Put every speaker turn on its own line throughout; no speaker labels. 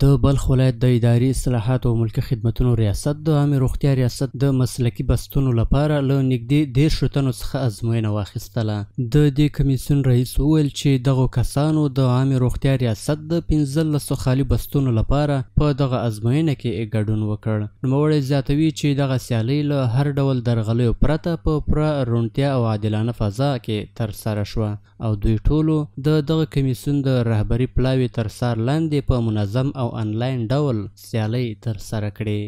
د بلخ ولایت د اداري اصلاحاتو او ملکي خدمتونو ریاست د عامې روغتیا ریاست د مسلکي بستونو لپاره له نږدې 30 تنو څخه ازموینه واخیستله. د دې کمیسیون رئیس وویل چې دغو کسانو د عامې روغتیا ریاست د 15 خالي بستونو لپاره په دغه ازموینه کې ګډون وکړ. نوموړی زیاتوي چې دغه سیالۍ له هر ډول درغلیو پرته په پوره روڼتیا او عادلانه فضا کې ترسره شوه او دوی ټولو د دغه کمیسیون د رهبري پلاوي تر څار لاندې په منظم او انلاین ډول سیالۍ ترسره کړې.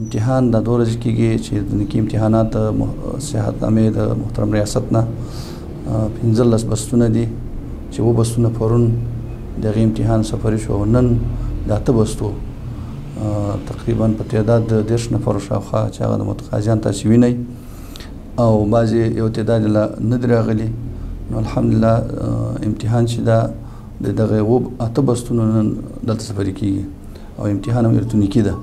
امتحان دا 2 ورځې کېږي چې د نکي امتحانات د صحت عامې د محترم ریاست نه 15 بستونه دي چې 7 بستونه پرون د هغې امتحان سفري شو او نن د 8 بستو تقریبا په تعداد د 30 نفرو شاوخوا چې هغه د متقاضیان تاسې وینئ او بعضې یو تعداد لا نه دي راغلي. نو الحمدلله امتحان چې دا د دغه 8 بستونو نن دلته سفري کېږي او امتحان هم الکترونیکي ده.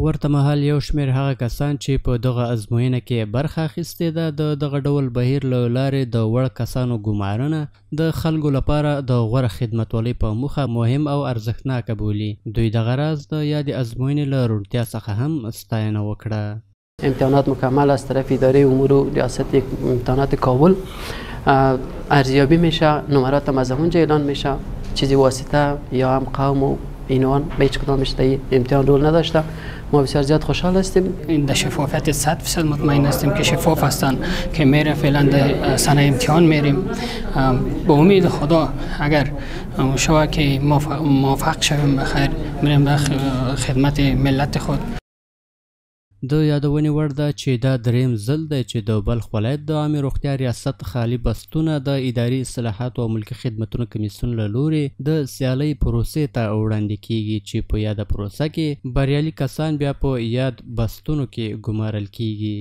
ورته مهال یو شمېر هغه کسان چې په دغه ازموینه کې برخه اخیستې ده د دغه ډول بهیر له لارې د وړ کسانو ګمارنه د خلکو لپاره د غوره خدمتولۍ په موخه مهم او ارزښتناکه بولي. دوی دغه راز د یادې ازموینې له روڼتیا څخه هم ستاینه وکړه.
امتحانات مکمل از طرف اداره امور و ریاست امتحانات کابل ارزیابی میشه، نمرات هم از اونجا اعلان میشه. چیزی واسطه یا هم قوم و اینان به هیچ کدامش در امتحان رول نداشته. ما بسیار زیاد خوشحال هستیم.
در شفافیت 100% مطمئن هستیم که شفاف هستند که میره فعلا در سنه امتحان میریم. به امید خدا اگر شود که موفق شویم بخیر میریم به خدمت ملت خود.
د یادونې وړ ده چې دا دریم ځل دی چې د بلخ ولایت د عامې روغتیا ریاست خالي بستونه د اداري اصلاحاتو او ملکي خدمتونو کمیسیون له لوري د سیالۍ پروسې ته وړاندې کیږي چې په یاده پروسه کې بریالي کسان بیا په یاد بستونو کې ګمارل کیږي.